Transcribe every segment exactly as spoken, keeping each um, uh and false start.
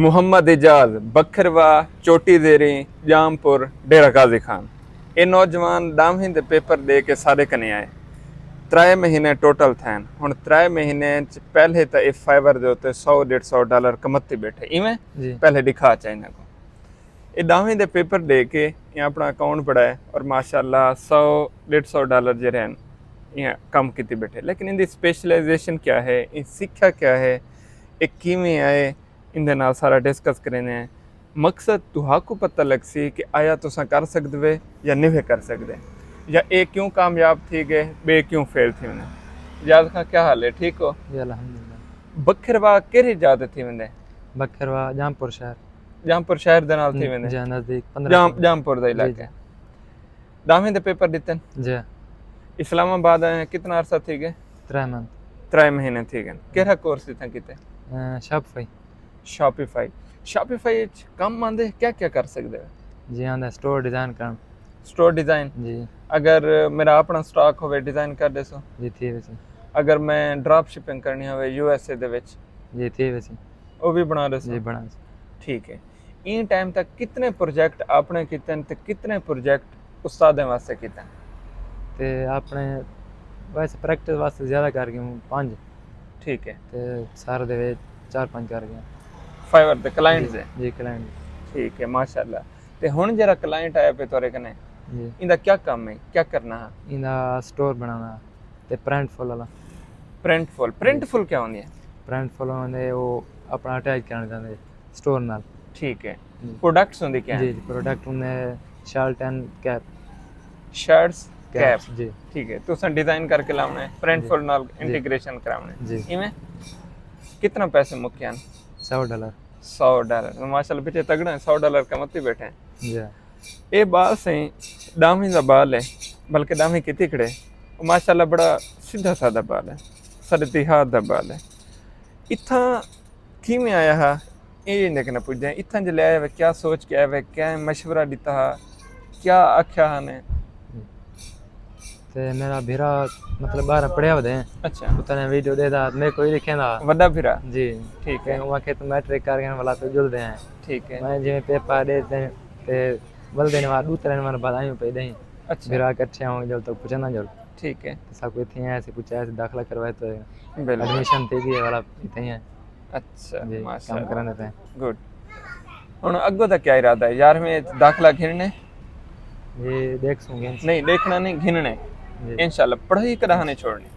محمد اعجاز، بکھروا، چوٹی زیریں، ڄام پور، ڈیرہ غازی خان۔ اے نوجوان ݙاہویں دے پیپر ݙے کے ساݙے کنے آئے۔ ترائے مہینے ٹوٹل تھئن۔ ہݨ ترائے مہینے اچ پہلے تاں اے فائیور دے اتے سو ݙیڈھ سو ڈالر کمتی ٻیٹھے، ایویں؟ جی۔ پہلے ݙکھا چا انہاں کوں۔ اے ݙاہویں دے پیپر ݙے کے اے اپݨا اکاؤنٹ بݨائے اور ماشاءاللہ سو ݙیڈھ سو ڈالر جیڑھے ہن، اے کم کیتی ٻیٹھے۔ لیکن ایندی اسپیشلائزیشن کیا ہے؟ اے سکھیا کیا ہے؟ اے کیویں آئے؟ ایندے نال سارا ڈسکس کریندے ہیں۔ مقصد تہاکوں پتہ لڳسی کہ آیا تساں کر سڳدے وے یا نوے کر سڳدے، یا اے کیوں کامیاب تھی ڳئے، ٻئے کیوں فیل تھی ویندے۔ اعجاز خان، کیا حال ہے؟ ٹھیک ہو؟ جی، الحمدللہ۔ بکھروا کیڑھی جاہ تے تھی ویندے؟ بکھروا ڄام پور شہر۔ ڄام پور شہر دے نال تھی ویندے؟ جی، نزدیک پندرہ ڄام، کلومیٹر۔ ڄام پور دا جی، علاقہ جی۔ ہے۔ ݙاہویں دے پیپر ݙتے؟ جی۔ اسلام آباد آئے ہیں، کتنا عرصہ تھی ڳئے؟ ترے منتھ۔ ترے مہینے تھی ڳئے۔ کیڑھا کورس اتھاں کیتے؟ اے، شاپیفائی۔ شاپیفائی۔ شاپیفائی اچ کم آندے، کیا کیا کر سڳدے ہو؟ جی، آندا سٹور ڈیزائن کرݨ۔ Store design? جی۔ اگر میرا اپݨا سٹاک ہووے، ڈیزائن کر ݙیسو؟ جی، تھی ویسی۔ اگر میں ڈراپ شپنگ کرݨی ہووے یو ایس اے دے وچ؟ جی، تھی ویسی۔ او وی بݨا ݙیسو؟ جی، بݨا ݙیسو۔ ٹھیک ہے۔ ایں ٹائم تک کتنے پروجیکٹ اپݨے کیتے ہن تے کتنے پروجیکٹ استادیں واسطے کیتے ہن؟ تے اپݨے ویسے پریکٹس واسطے زیادہ کر ڳئے ہوں، پنج۔ ٹھیک ہے۔ تے سر دے وچ چار پنج کر ڳئے۔ فائیور تے کلائنٹس جی، ہے؟ جی، کلائنٹ۔ ٹھیک ہے، ماشاءاللہ۔ تے ہݨ جیڑھا کلائنٹ آیا پئے تہاݙے کنے، جی۔ ایندا کیا کم ہے؟ کیا کرݨا ہے؟ ایندا سٹور بݨاوݨا تے پرنٹ فل والا۔ پرنٹ فل، پرنٹ جی۔ فل کیا ہوندی ہے؟ پرنٹ فل ہوندے، او اپݨا اٹیچ کرݨ چاہندے سٹور نال۔ ٹھیک ہے۔ جی۔ پروڈکٹس ہوندے کیا جی، ہیں؟ جی، پروڈکٹ ہوندے shirt and cap. Shirts, caps, caps. جی۔ ٹھیک ہے، تساں ڈیزائن کر کے لاوݨے، پرنٹ جی۔ فل نال جی۔ انٹیگریشن کراوݨے۔ جی۔ ایویں؟ کتنا پیسے مکے ہن؟ سو ڈالر۔ سو ڈالر۔ ماشاءاللہ، پچھے تگڑے ہیں، سو ڈالر کمتی ٻیٹھے ہیں۔ جی۔ اے ٻال سئیں ݙاہویں دا ٻال ہے، بلکہ ݙاہویں کیتی کھڑے۔ او ماشاءاللہ بڑا سدھا سادہ ٻال ہے، ساݙے دیہات دا ٻال ہے۔ اتھاں کیویں آیا ہا، اے ایندے کنے پچھدے ہیں۔ اتھاں جلے آیا ہوئے، کیا سوچ کے آیا ہوئے، کیا مشورہ ݙتا ہا، کیا آکھیا ہا نے؟ تے میرا بھرا، مطلب، ٻاہر پڑھیا ودے ہیں۔ اچھا۔ اتنے ویڈیو ݙیہدا، میکوں ہی ݙکھیندا۔ وݙا بھرا؟ جی۔ ٹھیک ہے۔ تے او آکھے توں میٹرک کر ڳئے، ولا پئے جلدے ہیں۔ ٹھیک ہے۔ میں جیویں پیپر ݙے تے، تے ولدے نے وار ݙو ترے وار بعد آئیوں پئے ݙے ہیں۔ اچھا۔ بھرا کٹھے ہوں، جل تک پچھنا جل۔ ٹھیک ہے۔ تے ساکوں اتھیں آئے سے پچھا سے، داخلہ کروائے تو بالکل۔ ایڈمیشن تھی ڳئی ہے، ولا اتھیں ہیں۔ اچھا، جی، ماشاءاللہ۔ کم کرݨ تے۔ گڈ۔ ہݨ اڳوں دا کیا ارادہ ہے؟ یارہویں اچ داخلہ گھنݨے؟ جی، ݙیکھسوں گھن۔ نہیں، ݙیکھݨا نہیں، گھنݨے۔ جی۔ انشاءاللہ، پڑھائی کݙاہیں نہیں چھوڑݨی۔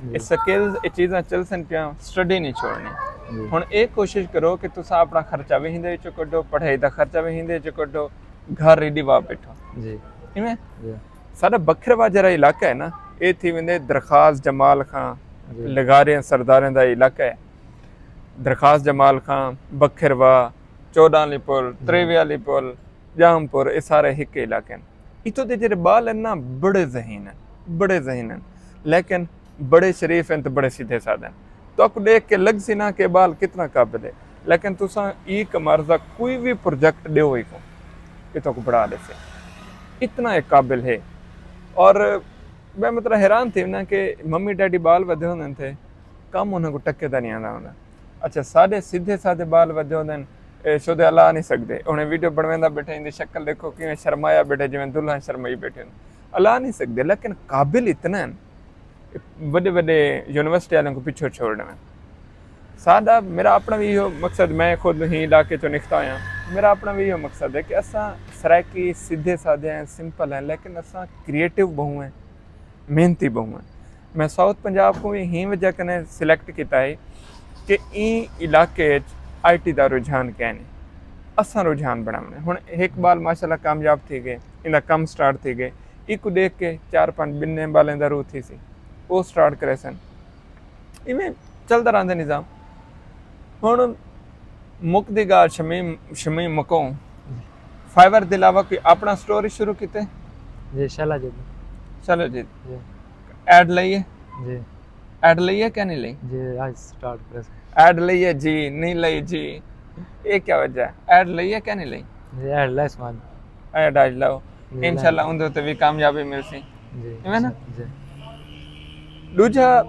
جی۔ اے سکلز، اے چیزاں چلسن پیاں، سٹڈی نہیں چھوڑݨی۔ جی۔ ہݨ اے کوشش کرو کہ تساں اپݨا خرچہ وی ایندے وچوں کڈھو، پڑھائی دا خرچہ وی ایندے وچوں کڈھو، گھر ریڈی وا ٻیٹھو۔ جی۔ ایویں؟ جی۔ ساݙا بکھروا جیڑھا علاقہ ہے نا، اے تھی ویندے درخواست جمال خان، جی۔ لغاریں سرداریں دا علاقہ ہے۔ درخواست جمال خان، بکھروا، چوݙاں آلی پل، جی۔ تریوے آلی پل، ڄام پور، اے سارے ہک علاقے ہن۔ اتھوں دے جیڑھے ٻال ہن نا، بڑے ذہین ہن، بڑے ذہین ہن، لیکن بڑے شریف ہن تے بڑے سدھے سادے ہن۔ تہاکوں ݙیکھ کے لڳسی نا کہ اے ٻال کتنا قابل ہے، لیکن تساں ایں کمر دا کوئی وی پروجیکٹ ݙیو ہیکوں، اے تہاکوں بݨا ݙیسے، اتنا اے قابل ہے۔ اور میں، مطلب، حیران تھی وینداں کہ ممی ڈیڈی ٻال ودے ہوندن تھے، کم انہاں کوں ٹکے دا نہیں آندا ہوندا۔ اچھا، ساݙے سدھے سادے ٻال ودے ہوندن، اے شودے الا نہیں سڳدے۔ ہݨ ویڈیو بݨویندا ٻیٹھے، ایندی شکل ݙیکھو کیویں شرمایا ٻیٹھے، جیویں دلہن شرمائی ٻیٹھے ہن۔ الا نہیں سڳدے، لیکن قابل اتنے ہن، وݙے وݙے یونیورسٹی والوں کوں پچھوں چھوڑ ݙیون۔ ساݙا، میرا اپݨا وی ایہو مقصد، میں خود ہی علاقے چوں نکھتا ہویا، میرا اپݨا وی ایہو مقصد ہے کہ اساں سرائیکی سدھے سادے ہیں، سمپل ہیں، لیکن اساں کریئیٹو ٻہوں ہیں، محنتی ٻہوں ہیں۔ میں ساؤتھ پنجاب کوں وی ہیں وجہ کنے سلیکٹ کیتا ہے کہ ایں علاقے اچ آئی ٹی دا رجحان کائنی، اساں رجحان بݨاوݨے۔ ہݨ ہک ٻال ماشاءاللہ کامیاب تھی ڳئے، ایندا کم سٹارٹ تھی ڳئے، ایکوں ݙیکھ کے چار پنج ٻنہیں ٻالیں دا روح تھیسی، او سٹارٹ کریسن۔ ایویں چلدا رہندے نظام۔ ہݨ مکدی ڳالھ شمیم، شمیم مکوں، فائیور دے علاوہ کوئی اپݨا سٹور شروع کیتے؟ جی، شالا جی۔ شالا جی۔ جی۔ ایڈ لئی ہے؟ جی۔ ایڈ لئی ہے کہ نہیں لئی؟ جی، اڄ سٹارٹ کرے۔ ایڈ لئی ہے جی، نہیں لئی جی، اے کیا وجہ ہے؟ ایڈ لئی ہے کہ نہیں لئی؟ جی، ایڈ لائے سمان۔ ایڈ اڄ لاؤ۔ جی، انشاءاللہ لائے۔ اوندے تے وی کامیابی ملسی۔ جی۔ ایویں نا؟ جی۔ ݙوجھا،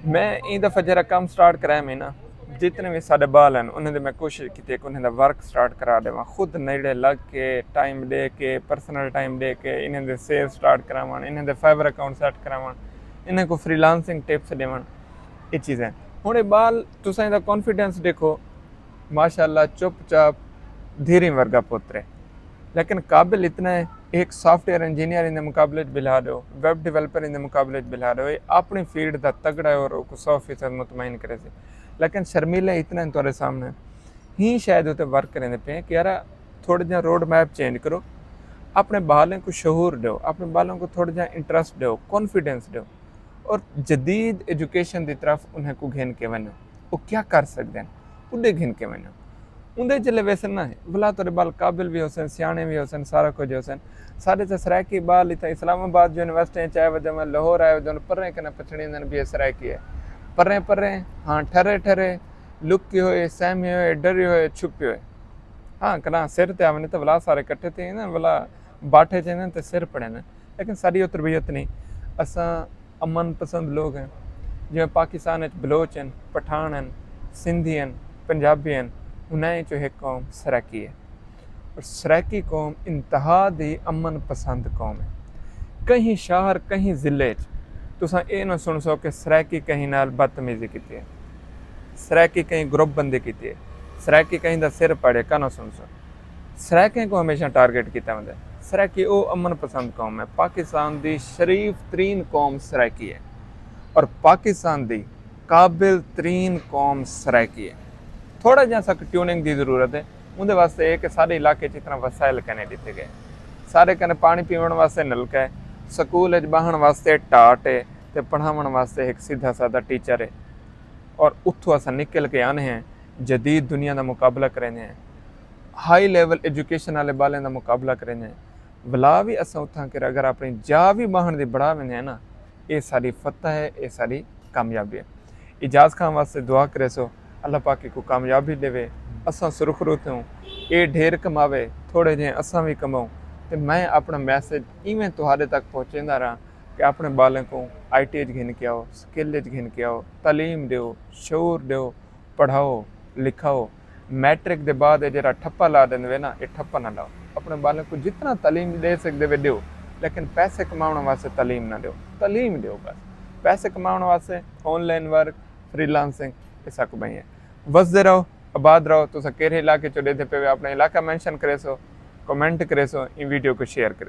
میں ایں دفعہ جیڑھا کم سٹارٹ کرایا میں نا، جتنے بھی سارے بال ہیں، انہیں دے میں کوشش کی کہ انہیں دا ورک سٹارٹ کرا دے، خود نیڑے لگ کے، ٹائم دے کے، پرسنل ٹائم دے کے انہیں دے سیل سٹارٹ کراون، انہیں دے فائبر اکاؤنٹ سیٹ کراون، انہیں کو فری لانسنگ ٹپس دیون۔ یہ چیزیں ہن یہ بال تساں دا کانفیڈنس دیکھو، ماشاءاللہ چپ چاپ دھیریں ورگا پوترے، لیکن قابل اتنا ہے۔ ایک سافٹ ویئر انجینئر ان دے مقابلے وچ بلا دو، ویب ڈیولپر ان دے مقابلے وچ بلا دو، یہ اپنی فیلڈ دا تگڑا ہے اور اوکوں سو فیصد مطمئن کرے سی۔ لیکن شرمیلے اتنا ہیں تہاڈے سامنے، ہی شاید اتنے ورک کریندے پے ہیں کہ یارا، تھوڑا جہاں روڈ میپ چینج کرو، اپنے بالیں کو شعور دو، اپنے بالوں کو تھوڑا جہاں انٹرسٹ دو، کانفیڈنس دو، اور جدید ایجوکیشن دی طرف انہیں کو گھن کے ونجو۔ وہ کیا کر سکتے ہیں، اڈے گھن کے ونجو۔ اندے جلے ویسے نہ ہے، بھلا تیرے بال قابل بھی ہوسن، سیانے بھی ہوسن، سارا کچھ ہوسن۔ سارے تے سرائیکی بال اتھاں اسلام آباد یونیورسٹی چ آئے ودے، میں لاہور آئے ودے، پریں کنے پچھڑی اندن بھی سرائیکی ہے۔ پریں پریں، ہاں، ٹھرے ٹھرے، لکی ہوئے، سہمے ہوئے، ڈرے ہوئے، چھپے ہوئے۔ ہاں، کنا سر تے آونے تے ولا سارے کٹھے تھے نا، ولا باٹھے چیندے تے سر پڑے نے۔ لیکن ساری او تربیت نہیں۔ اساں امن پسند لوگ ہیں۔ جویں پاکستان وچ بلوچ ہیں، پٹھان ہیں، سندھی ہیں، پنجابی ہیں، انہاں وچوں ایک قوم سرائیکی ہے۔ اور سرائیکی قوم انتہا دی امن پسند قوم ہے۔ کہیں شہر، کہیں ضلع وچ تساں اے نہ سن سو کہ سرائیکی کہیں نال بدتمیزی کیتی ہے، سرائیکی کہیں گروپ بندی کیتی ہے، سرائیکی کہیں دا سر پاڑے، کا نہ سن سو۔ سرائیکیں کو ہمیشہ ٹارگٹ کیتا ویندے۔ سرائیکی او امن پسند قوم ہے، پاکستان دی شریف ترین قوم سرائیکی ہے، اور پاکستان دی قابل ترین قوم سرائیکی ہے۔ تھوڑا جہاں سک ٹیوننگ دی ضرورت ہے، اندے واسطے یہ کہ سارے علاقے چ اتنا وسائل کنے دیتے گئے۔ سارے کنے پانی پیون واسطے نلکا ہے، سکول وچ باہن واسطے ٹاٹ ہے، تے پڑھاون واسطے ایک سیدھا سادہ ٹیچر ہے۔ اور اتھوں اساں نکل کے آنے ہیں، جدید دنیا دا مقابلہ کریندے ہیں، ہائی لیول ایجوکیشن والے بالیں دا مقابلہ کریندے ہیں۔ ولا بھی اساں اتھاں کر اگر اپنی جا بھی باہن دی بڑھا ویندے ہیں نا، اے ساری فتح ہے، اے ساری کامیابی ہے۔ اعجاز خان واسطے دعا کرے سو، اللہ پاک کو کامیابی دے۔ اساں سرخرو تھوں، اے ڈھیر کماوے، تھوڑے جہیں اساں بھی کماؤں۔ تے میں اپنا میسج ایویں تہاڈے تک پہنچیندا رہاں کہ اپنے بالیں کو آئی ٹی اچ گھن کے آؤ، سکل اچ گھن کے آؤ، تعلیم دیو، شعور دیو، پڑھاؤ، لکھاؤ۔ میٹرک دے بعد اے جڑا ٹھپا لا دیندے وے نا، اے ٹھپا نہ لاؤ۔ اپنے بالیں کو جتنا تعلیم دے سکدے وے دیو، لیکن پیسے کماون واسطے تعلیم نہ دیو۔ تعلیم دیو بس۔ پیسے کماون واسطے online work, freelancing, اے ساکوں بھئی ہے۔ وسدے رہو، آباد رہو۔ تساں کیڑھے علاقے چوں ڈیدھے پے وے، اپنے علاقہ مینشن کرے سو، کمنٹ کرے سو، ان ویڈیو کو شیئر کرے۔